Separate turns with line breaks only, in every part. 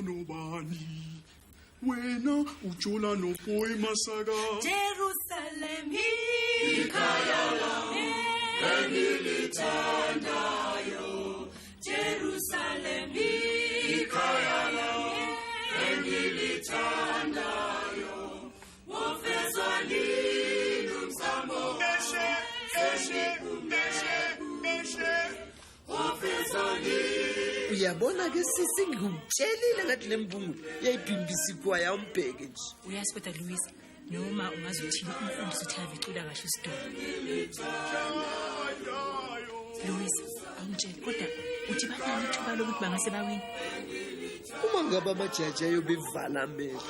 Nobani wena ujola noboy Masaka
Jerusalem ikhaya lami engilithandayo Jerusalem ikhaya lami engilithandayo wofezwa nini umzamo
eshe eshe eshe eshe
wofezwa nini.
Uyabona ke sisi ngikutshelile ngathi lembungu yayibhimbisa ikwaya umbheke nje.
Uyazi kodwa Louise noma ungazuthini umfundisi uthi avicula kahle isidolo. Louise awungitsheli kodwa uthi banalo ithuba lokuthi bangase bawini.
Uma ngabe amajaji ayobevala amehlo.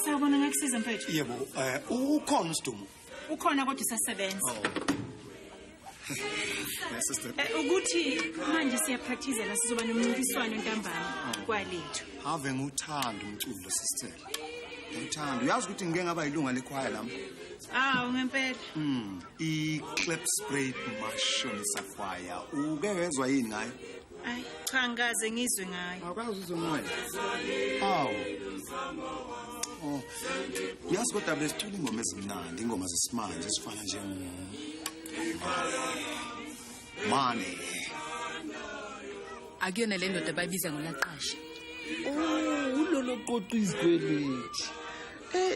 Sawubona ngakusiza mfethu.
Yebo, ukhona usidumo.
Ukhona kodwa usasebenza.
Sister.
Ukuthi manje siyapractice la sizoba nomncintiswano ntambama kwalethu.
Have nguthanda umculo sister. Ngithanda. Uyazi ukuthi ngike ngaba ilunga lekhwaya lami.
Ah, ngempela.
I-Klipspruit Mashonisa Choir. Uke wezwa yini ngayo?
Ay, cha ngikaze ngizwe ngayo.
Awukaze uzwe ngayo. Awu. Oh. Yazi kodwa besicula ingoma ezimnandi, ingoma zesimanje ezifana njengo Mane.
Akuyona le ndoda abayibiza ngolaqasha.
Oh, ulolo qoqa izikweleti.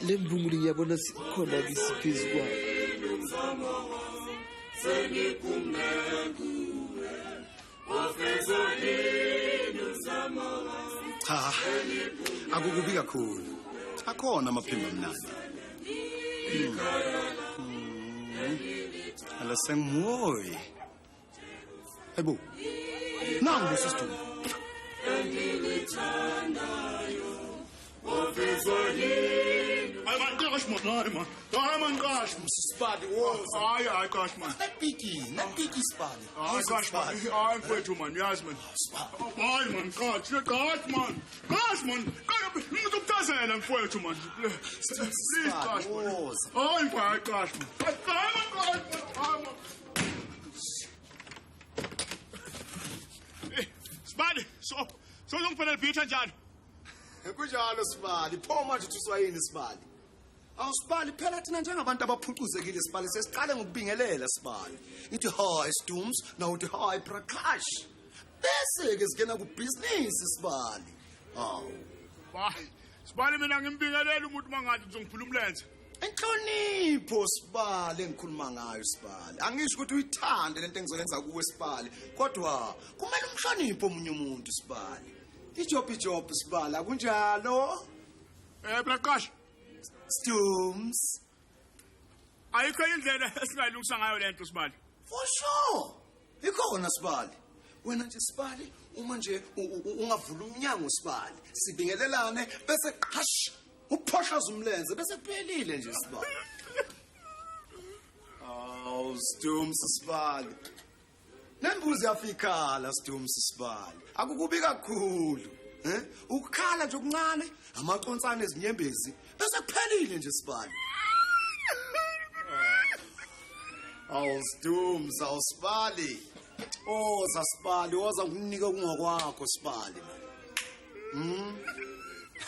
Le mbungulu ngiyabona sikhona kisiphezu kwayo.
Cha, akukubi kakhulu. Akhona amaphimbo amnandi. Ala sengimoyi. Hayibo. Nangu sisidumo.
Hayi man, qash man, hayi man. Hayi man, qash man.
Sibali woza.
Hayi, hayi qash man.
Napiki sibali.
Hayi qash man. Hayi mfowethu man, uyazi man. Hayi man, qash, qash man. Qash man. Ngizokutazela mfowethu man. Please qash man. Hayi mfowethu, qash man. Hayi man, qash man. Hayi man. Sibali, so ngiphelele picture njalo.
Kunjalo sibali, pho manje uthuswa yini sibali? Awusibali phela thina njengabantu abaphucuzekile sibali sesiqale ngokubingelela sibali. Ithi hi Stooms, now uthi hi Prakash. Bese ke singena ku business sibali. Awu.
Hayi, sibali mina ngimbingelela umuntu mangathi uzongiphula umlenze.
Inhlonipho sibali engikhuluma ngayo sibali. Angisho ukuthi uyithande lento engizoyenza kuwe sibali, kodwa kumele umhloniphe omunye umuntu sibali. Ijob sibali akunjalo?
Prakash.
Stooms.
Ayikho indlela esingayilungisa ngayo lento sibali.
For sure. Ikhona sibali. Wena nje sibali uma nje ungavula umnyango sibali, sibingelelane bese qhash uphoshoza umlenze bese kuphelile nje sibali. Aw Stooms sibali. Nembuzi yafikhala Stooms sibali. Akukubi kakhulu. Ukukhala nje okuncane, amaconsane ezinyembezi bese kuphelile nje sibali. Aw Stooms, aw sibali. Oza sibali, oza ngikunika okungokwakho sibali.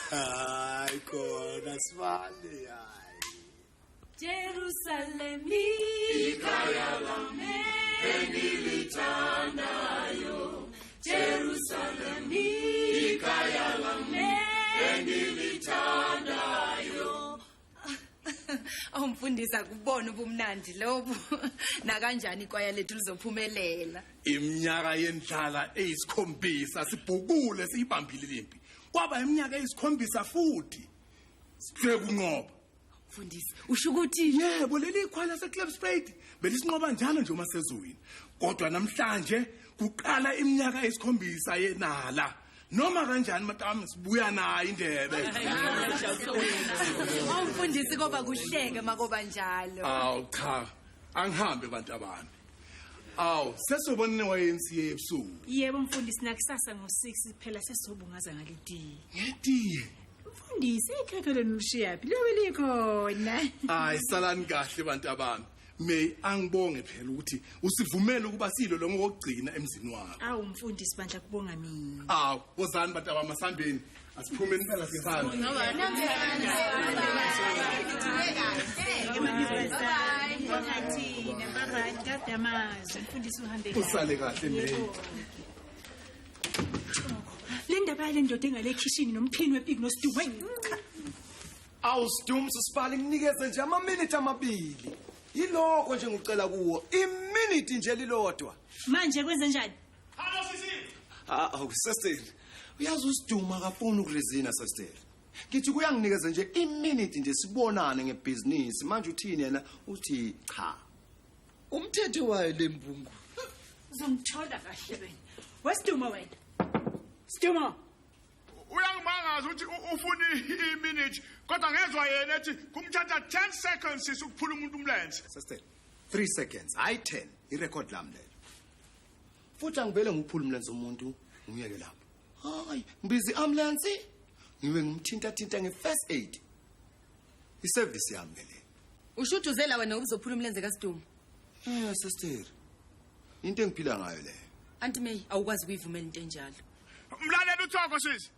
Hayi khona sibali hayi.
Jerusalem ikhaya lami engilithandayo. Jerusalem ikhaya lami engilithandayo.
Umfundisi akubona ubumnandi lobu. Na kanjani ikwaya lethu lizophumelela.
Iminyaka yendlala eyisikhombisa sibhukule siyibambile lempi. Kwaba iminyaka eyisikhombisa futhi. Sihleke kunqoba.
Mfundisi, usho ukuthi
yebo leli ikhwaya laseClub Spade belisinqoba njalo nje uma sezweni. Kodwa namhlanje kuqala iminyaka eyisikhombisa yenala. Noma kanjani matami sibuya nayo indebe.
Umfundisi koba kuhleke makoba njalo.
Aw cha, angihambe bantu abami. Aw, sesobonene YMCA ebusuku.
Yebo mfundisi, nakusasa ngo6 phela sesobungaza ngaletiye.
Ngetiye.
Mfundisi, ikhekhe lenu lishiyaphi? Lobe likhona.
Hayi, salani kahle bantu abami. May angibonge phela ukuthi usivumele ukuba silo lo ngokugcina emzini wakho.
Awu mfundisi bandla kubonga mina.
Awu, wozani bantu abami asihambeni. Asiphumeni phela sihambe. Usale kahle May.
Le ndaba yale ndoda engale ekhishini nomphini wepiki noStuwe.
Awu Stums sibali nginikeze nje amaminute amabili. Yilokho nje ngicela kuwo iminute nje lilodwa.
Manje kwenze njani?
Hello sisi.
Ah, sister. Uyazi uSiduma akafuni ukurezina sister. Ngithi kuyanginikeza nje iminute nje sibonane ngebusiness. Manje uthini yena? Uthi cha.
Umthetho wayo lembungu.
Uzongithola kahle wena. Wesiduma wena. Siduma.
Uyangimangaza ukuthi ufuna iminute kodwa ngezwa yena ethi kumthatha 10 seconds sisukuphula umuntu umlenze.
Sister, 3 seconds, hayi 10. Irecord lami lelo. Futhi angivele ngiphula umlenze umuntu ngiyeke lapho. Hayi, ngibiza iambulance ngibe ngimthinta thinta nge-first aid. Iservice yami ke le.
Ushuduzela wena uzophula umlenze kaSiduma.
Sister. Into engiphila ngayo le.
Auntie May, awukwazi ukuyivumela into enjalo.
Mlalela uthoko sisi.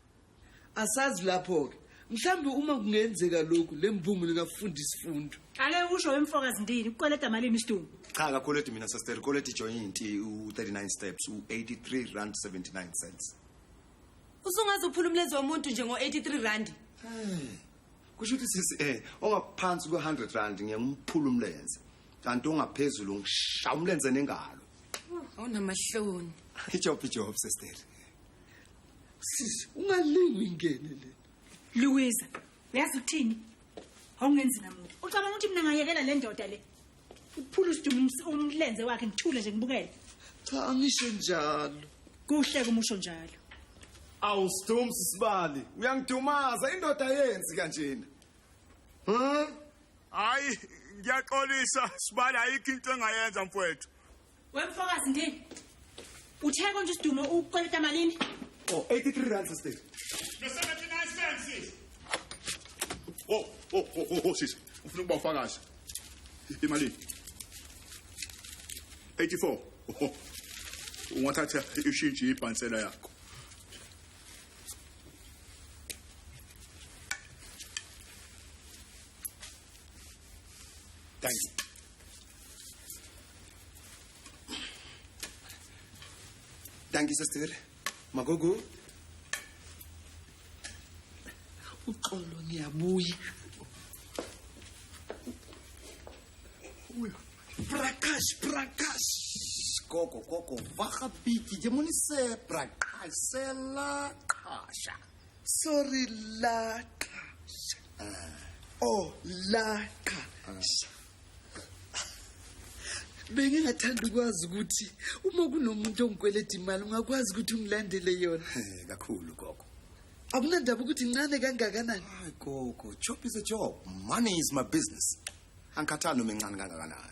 Asazi lapho ke. Mhlambi uma kungenzeka lokhu lembungu lingafunda isifundo.
Ake usho wemfokazi ndini ukweleta malini isidumbu?
Cha kakhulu mina sister, ukweleta ijoint u39 steps u83 rand 79 cents.
Usungaze uphula umlenze womuntu nje ngo83 rand.
Kusho ukuthi sisi ongaphansi kwe100 rand ngiyamphula umlenze. Kanti ongaphezulu ngishaya umlenze nengalo.
Awunamahloni.
Ijob sister.
Sisi ungalingi ingene le.
Louisa, uyazi ukuthini? Awungenzi namuntu. Ucabanga ukuthi mina ngayekela le ndoda le? Uphula isidumo umlenze wakhe ngithule nje ngibukele.
Cha angisho njalo.
Kuhle kumusho njalo.
Awu Stums sibali, uyangidumaza indoda yenzi kanjena.
Hayi, ngiyaxolisa sibali ayikho into engayenza mfowethu.
Wemfokazi ndini? Uthe konje isidumo ukweleta malini?
Oh, 83 rand sister.
No 79 cents sis. Oh, sis. Ufuna ukuba ufakazi. Imali. 84. Oh. Ungathatha ishintshi ibhansela yakho.
Thank you. Thank you, sister. Magogo.
Uxolo ngiyabuya.
Prakash, Prakash. Gogo, gogo, vaga bietjie. Jy moenie sê Prakash, sê la qasha.
Sorry la qasha. Oh, la qasha. Bengingathanda ukwazi ukuthi uma kunomuntu ongikweleta imali ungakwazi ukuthi ungilandele yona.
Kakhulu gogo.
Akunandaba ukuthi incane kangakanani.
Hayi gogo, job is a job. Money is my business. Angikhathali noma incane kangakanani.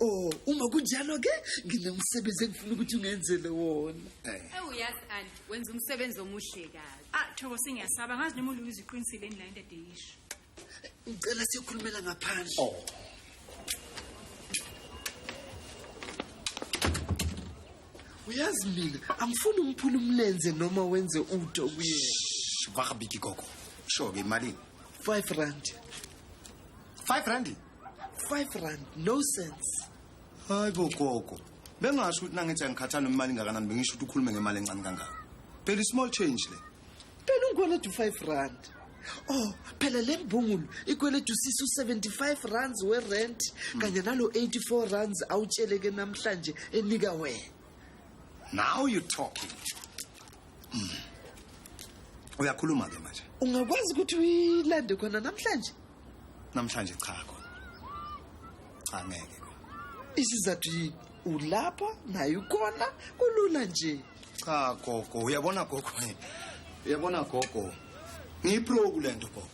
Oh, uma kunjalo ke nginomsebenzi engifuna ukuthi ungenzele wona.
Uyazi anti, wenza umsebenzi omuhle kabi.
Ah, Thoko sengiyasaba ngazi noma uLouise uqinisile la into edeyisho.
Ngicela siyokhulumela ngaphandle.
Oh.
Uyazi mina angifuni umphula umlenze noma wenze udo kuye.
Vaga bietjie gogo. Sho ke malini?
5 rand.
5 rand?
5 rand, no sense.
Hayi bo gogo. Bengasho ukuthi nangithi angikhathali noma imali ingakanani bengisho ukuthi ukhulume ngemali encane kangaka. Phela small change le.
Phela ungikweleta u5 rand. Oh, phela le mbungulu ikweletu sisu 75 rands we-rent kanye nalo 84 rands awutsheleke namhlanje enika wena.
Now you're talking. Uyakhuluma ke manje.
Ungakwazi ukuthi uyilande khona namhlanje?
Namhlanje cha khona. Cha ngeke.
Isizathu yini? Ulapha naye ukhona, kulula nje.
Cha gogo, uyabona gogo. Uyabona gogo. Ngiyipro kulento gogo.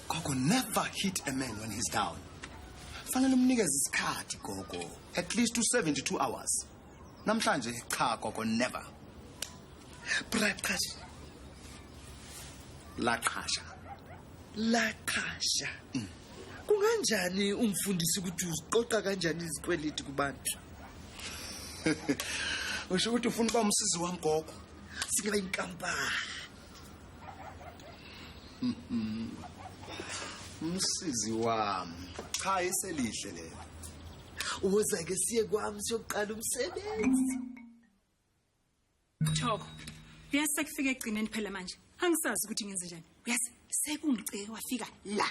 Gogo, never hit a man when he's down. Fanele umnikeze isikhathi gogo, at least 72 hours. Namhlanje cha gogo, never.
Braqasha.
Laqhasha.
Laqhasha. Kunganjani umfundisi ukuthi uziqoqa kanjani izikweleti kubantu?
Usho ukuthi ufuna ukuba umsizi wami gogo?
Singaba inkampani.
Umsizi wami. Cha iselihle lelo.
Uwoza ke siye kwami siyoqala umsebenzi.
Thoko, uyazi sekufika ekugcineni phela manje. Angisazi ukuthi ngenze njani. Uyazi sekungicike wafika la.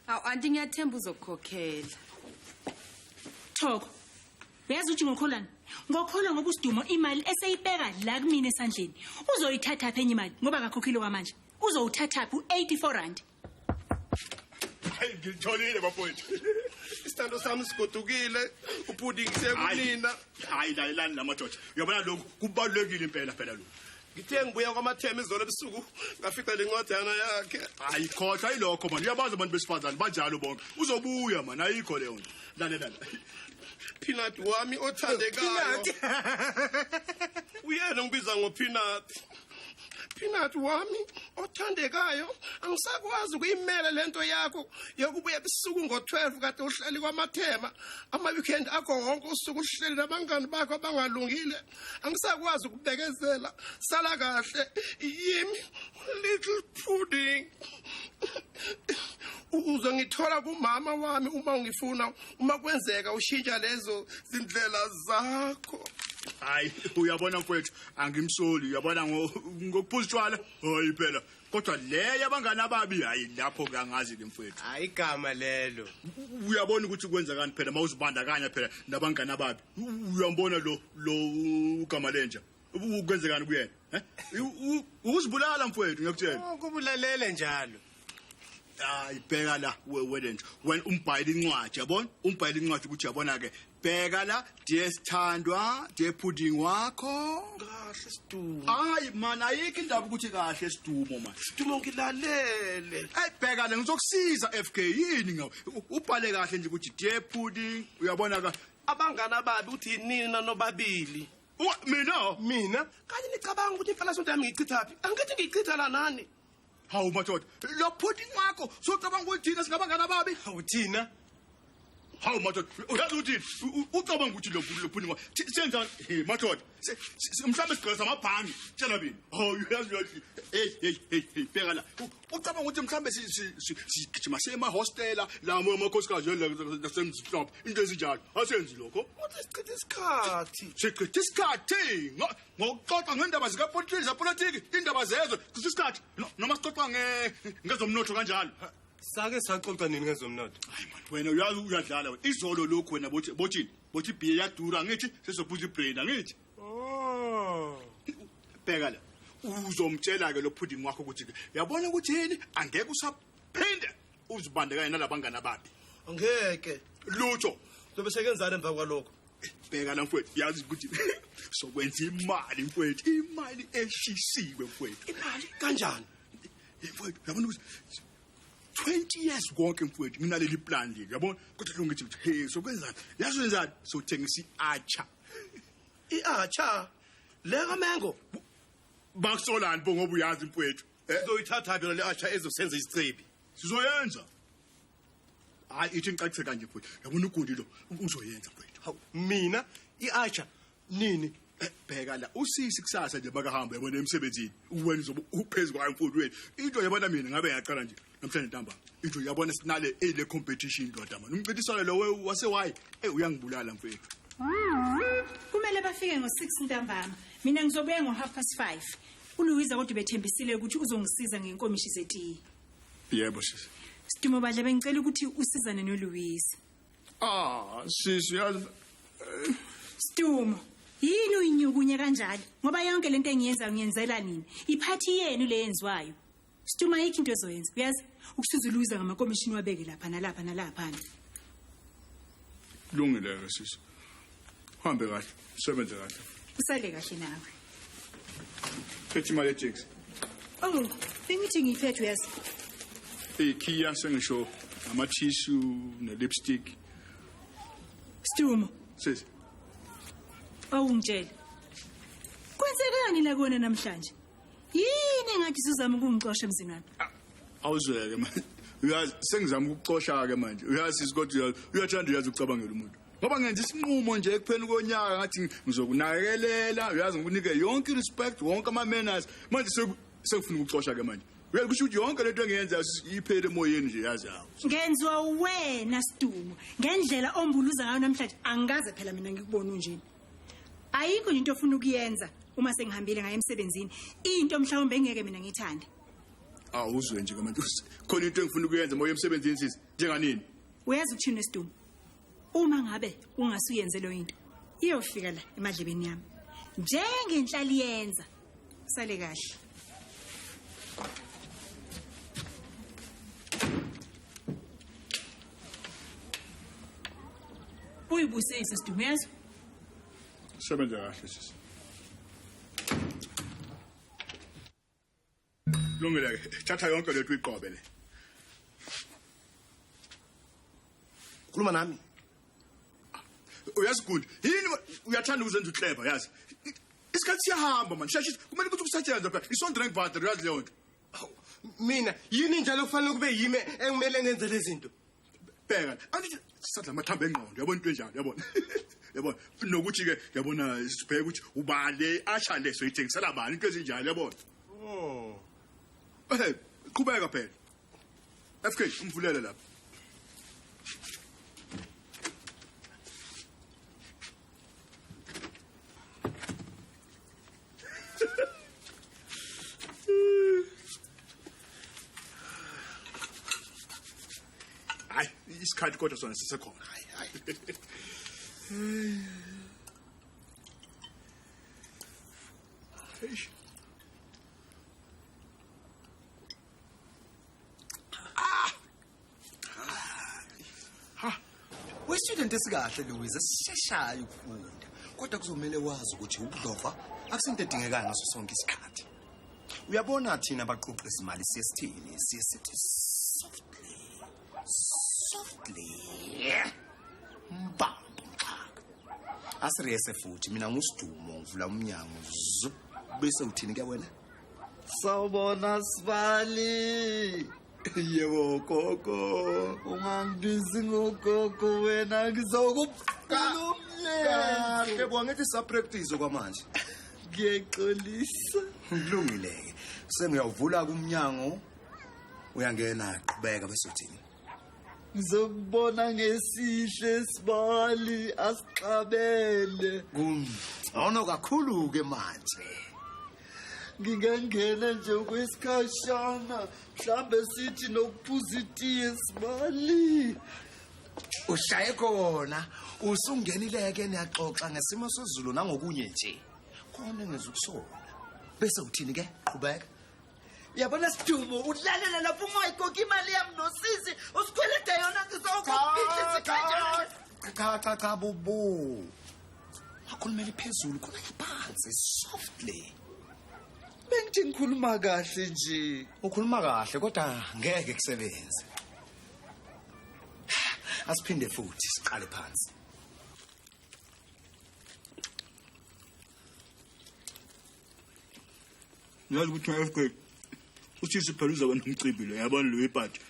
Awu anti ngiyathemba uzokukhokhela.
Thoko, uyazi ukuthi ngokholani? Ngokholwa ngoba uSidumo imali eseyibeka la kumina esandleni. Uzoyithatha phi enye imali ngoba akakhokhile kwamanje. Uzowuthatha phi u84 rand?
Hayi ngilitholile bafowethu.
Isithando sami sigodukile, upudding sekunina.
Hayi lalelani lamadoda. Uyabona lokhu kubalulekile impela phela lokhu.
Ngithe ngibuya kwamathema izolo ebusuku ngafica lencwadana yakhe.
Hayi khohlwa yilokho man. Uyabazi abantu besifazane banjalo bonke. Uzobuya man, ayikho leyo nto. Lalelani.
Peanut wami othandekayo. Uyena ngibiza ngoPeanut. Peanut wami othandekayo, angisakwazi ukuyimela lento yakho yokubuya ebusuku ngo12 kade uhleli kwamathema. Ama weekend akho wonke usuku uhleli nabangani bakho abangalungile. Angisakwazi ukubekezela. Sala kahle yimi little pudding. Uzongithola kumama wami uma ungifuna, uma kwenzeka ushintsha lezo zindlela zakho.
Hayi uyabona mfowethu angimsoli, uyabona ngokuphuza utshwala. Hayi phela kodwa le yabangani ababi hayi lapho kangazi ke mfowethu.
Hayi igama lelo.
Uyabona ukuthi kwenzakani phela mawuzibandakanya phela nabangani ababi. Uyambona lo ugama lenja. Kwenzekani kuyena? Eh? Uzibulala mfowethu ngiyakutshela.
Ukubulalele njalo.
Hayi bheka la welento. Wena umbhayile incwadi yabona? Umbhayile incwadi ukuthi yabona ke bheka la dear sithandwa, dear pudding wakho.
Kahle Sidumo.
Hayi man ayikho indaba ukuthi kahle Sidumo man.
Sidumo ngilalele.
Hayi bheka la ngizokusiza FK yini ngawe. Ubhale kahle nje ukuthi dear pudding uyabona ka
abangani ababi uthi nina nobabili.
Mina
kanye nicabanga ukuthi imfalasonto yami ngiyichitha phi? Angithi ngiyichitha la nani?
Hawu madoda, lo pudding wakho socabanga ukuthi thina singabangani ababi?
Hawu thina.
Hawu madoda, uyazi ukuthi ucabanga ukuthi lo pudding wakho senzani? Hey madoda, mhlawumbe sigqoza amabhangi, tshela mina. Hawu uyazi uyazi. Hey hey hey bheka la. Ucabanga ukuthi mhlawumbe sigijima sema hostela la amakhosikazi lasemzimhlophe into ezinjalo. Asenzi lokho.
Uthi sichithe isikhathi.
Sichithe isikhathi ngokuxoxa ngendaba zikapolitiki, zepolitiki, indaba zezwe, sichithe isikhathi noma sixoxa ngezomnotho kanjalo.
Sake saxoxa nini ngezomnotho?
Hayi man, wena uyazi uyadlala wena. Izolo lokhu wena bothini? Bothi ibhiye yadura ngithi sesophuza ibrain angithi.
Oh.
Bheka la. Uzomtshela ke lo pudding wakho ukuthi uyabona ukuthi yini angeke usaphinde uzibandakanye nalabangani ababi.
Angeke.
Lutho.
Zobe sekenzani emva kwalokho?
Bheka la mfowethu, yazi ukuthi sokwenza imali mfowethu, imali eshisiwe mfowethu.
Imali kanjani?
Mfowethu, uyabona ukuthi 20 years konke mfowethu nginaleli plan leli uyabona kodwa lo ngithi hey sokwenzani yazi wenzani sothengisa i-archer.
I-archer le kamengo
bakusolani bo ngoba uyazi mfowethu
sizoyithatha phela le archer ezosenza isicebi
sizoyenza. Hayi ithi ngicacise kanje mfowethu uyabona ugundi lo uzoyenza mfowethu.
Hawu mina i-archer nini?
Bheka la usisi kusasa nje bakahamba yabona emsebenzini wena uzobe uphezu kwayo mfowethu wethu into yabona mina ngabe ngiyaqala nje namhlanje ntambama into yabona sinale ele competition ndoda man umcintiswano lo wasewayi uyangibulala mfowethu.
Kumele bafike ngo6 ntambama. Mina ngizobuya ngo5:30. ULouisa kodwa ubethembisile ukuthi uzongisiza ngenkomishi zetiye.
Yebo sisi.
Sidumo badla, bengicela ukuthi usizane noLouisa.
Ah, sisi yazi.
Sidumo, yini uyinyukunye kanjalo? Ngoba yonke lento engiyenza ngiyenzela nini? Iphathi yenu le yenziwayo. Sidumo, ayikho into ezoyenza. Uyazi ukusiza uLouisa ngamakomishini wabeke lapha nalapha nalapha.
Kulungile ke sisi. Hambe kahle, sebenze kahle.
Usale kahle nawe.
Phethe imali yeteksi.
Oh, bengithi ngiyiphethe uyazi.
Ikhiya sengisho amathishu ne-lipstick.
Sidumo,
Sisi.
awungitshele. Kwenzekani la kuwena namhlanje? Yini engathi usuzama ukungixosha emzini wami?
Awuzweke manje. Uyazi sengizama ukuxosha ke manje. Uyazi sisi kodwa uyathanda uyazi ukucabangela umuntu. Ngoba ngenza isinqumo nje ekupheni konyaka ngathi ngizokunakelela, uyazi ngikunike yonke i-respect, wonke ama-manners. Manje sekufuna ukuxosha ke manje. Uyazi kusho ukuthi yonke lento engiyenzayo iphele emoyeni nje yazi yawo.
Ngenziwa wena Sidumo, ngendlela ombuluza ngayo namhlanje angikaze phela mina ngikubona unjena. Ayikho nje into ofuna ukuyenza uma sengihambile ngaye emsebenzini. Into mhlawumbe engeke mina ngithande.
Awuzwe nje ke manje. Khona into engifuna ukuyenza moya emsebenzini sisi. Njenganini?
Uyazi ukuthini Sidumo? Uma ngabe ungasuyenze lo into, iyofika la emadlebeni yami. Njengenhlali yenza. Sale kahle. Uyibusise Sidumo yazi?
Sebenza kahle sisi. Lungile ke. Thatha yonke lethu uyiqobe le.
Khuluma nami.
Uyazigunda. Yini uyathanda ukuzenza uclever yazi. Isikhathi siyahamba man. Sheshisa kumele ukuthi kusetshenzwe phela. Isondreng battery uyazi leyo nto.
Mina yini njalo kufanele kube yimi engimele ngenze lezi zinto?
Bheka. Angithi sadla amathambo engqondo yabona into enjalo yabona. Yabona nokuthi ke yabona sibheke ukuthi ubale asha leso ithengisela bani into ezinjalo yabona.
Oh.
Eh, qhubeka phela. FK umvulele lapha. Hayi, isikhathi kodwa sona sisekhona.
Hayi hayi.
Eish.
We-student esikahle Louise esisheshayo ukufunda. Kodwa kuzomele wazi ukuthi ubudlova akusinto edingekayo ngaso sonke isikhathi. Uyabona thina abaqoqi izimali siye sithini? Siye sithi softly. Softly. Mbambo mxhaka. Asiriyese futhi mina ngusidumo ngivula umnyango zup bese uthini ke wena?
Sawubona Sibali.
Yebo gogo.
Ungangibizi ngogogo wena ngizokuphula umlenze.
Kahle bo ngithi sa-practice kwamanje.
Ngiyaxolisa.
Kulungile ke. Sengiyawuvula kumnyango. Uyangena qhubeka bese uthini?
Ngizokubona ngesihle Sibali asixabele.
Kungcono kakhulu ke manje.
Ngingangena nje okwesikhashana mhlambe sithi nokuphuza itiye Sibali.
Ushaye khona usungenile ke niyaxoxa ngesimo sezulu nangokunye nje. Khona engezukusona. Bese uthini ke? Qhubeka.
Uyabona Sidumo ulalela lapho ungayikhokhi imali yami nosisi usikwelede yona ngizokuphihlisa kanjani.
Cha cha cha bubu. Akhulumele phezulu khona phansi softly.
Bengithi ngikhuluma kahle nje.
Ukhuluma kahle kodwa ngeke kusebenze. Asiphinde futhi siqale phansi.
Uyazi ukuthi FK usisi phela uzaba nomcimbi lo yabona lo ipati.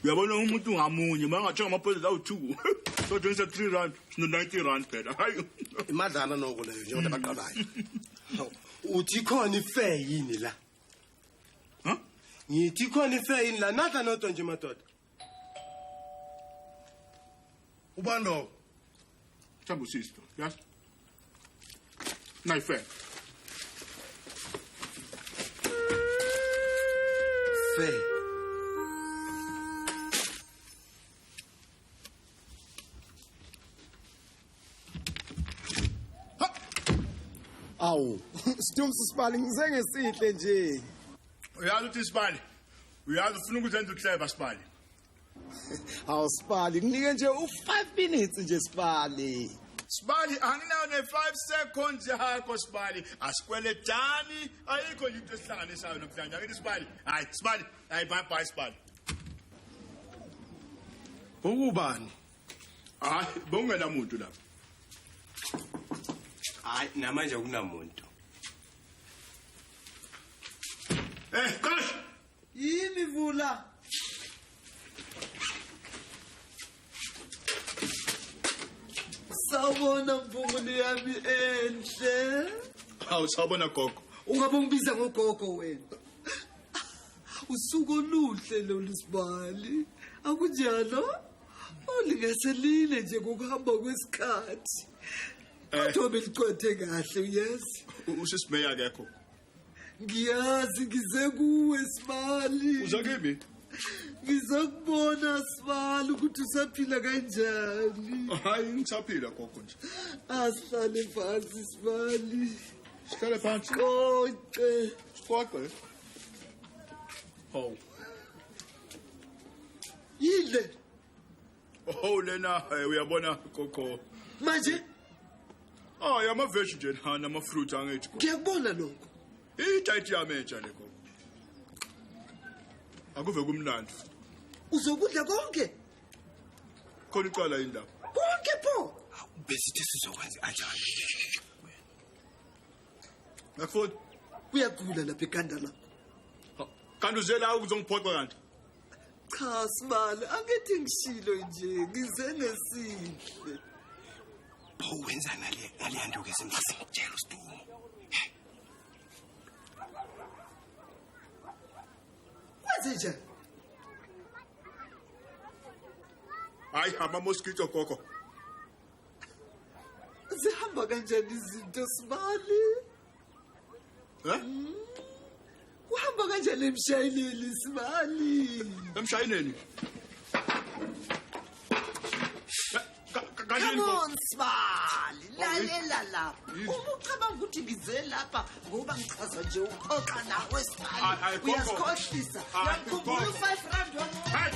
Uyabona umuntu ngamunye mangathenga amaphoyisa awu2. So 23 rand, sino 90 rand phela. Hayi.
Imadlana noko leyo njengoba baqalayo. Uthi khona ifair yini la?
Ha?
Ngithi khona ifair yini la? Nadla nodwa nje madoda.
Ubani lo?
Mhlawumbe usisi lo, yazi? Nayi fair.
Fair. Awu, Stumsi Sibali ngize ngesihle nje.
Uyazi ukuthi Sibali, uyazi ufuna ukuzenza uhleba Sibali.
Awu Sibali, nginike nje u5 minutes nje Sibali.
Sibali, anginayo ne5 seconds yakho Sibali. Asikweletani, ayikho nje into esihlanganisayo namhlanje. Akithi Sibali. Hayi Sibali, hayi bye bye Sibali.
Ukubani?
Hayi, bongena muntu lapha.
Hayi namanje akunamuntu.
Qash.
Yimi vula. Sawubona mphumulo yami enhle.
Hawu sawubona gogo.
Ungabe ungibiza ngogogo wena. Usuku oluhle lolu Sibali. Akunjalo? Ulingaselile nje ngokuhamba kwesikhathi. Kodwa belicothe kahle uyazi.
Usisimeya akekho.
Ngiyazi ngize kuwe Sibali.
Uza kimi?
Ngizokubona Sibali ukuthi usaphila kanjani.
Hayi ngisaphila gogo nje.
Asihlale phansi Sibali.
Sihlale phansi.
Xoxe.
Xoxe. Hawu.
Yile.
Oh lena uyabona gogo.
Manje
Ah, yama-veg nje nama-fruit angithi.
Ngiyakubona lokho.
I-diet yami entsha le gogo. Akuve kumnandi.
Uzokudla konke?
Khona icala indaba.
Konke pho.
Besithi sizokwenza kanjani?
Ngakufuni.
Uyagula lapha ekhanda lakho.
Kanti uze la ukuzongiphoxa kanti?
Cha Sibali, angithi ngishilo nje, ngize ngesihle.
Pho wenza nale nto ke simtshela uSidumo.
Kwenze njani?
Hayi ama-mosquito gogo.
Zihamba kanjani izinto Sibali? Kuhamba kanjani emshayineni Sibali?
Emshayineni?
Come on Sibali, lalela lapha. Uma ucabanga ukuthi ngize lapha ngoba ngichaza nje uxoxa nawe Sibali. Uyazikhohlisa. Ngiyakhumbula u5 rand wami.
Hayi,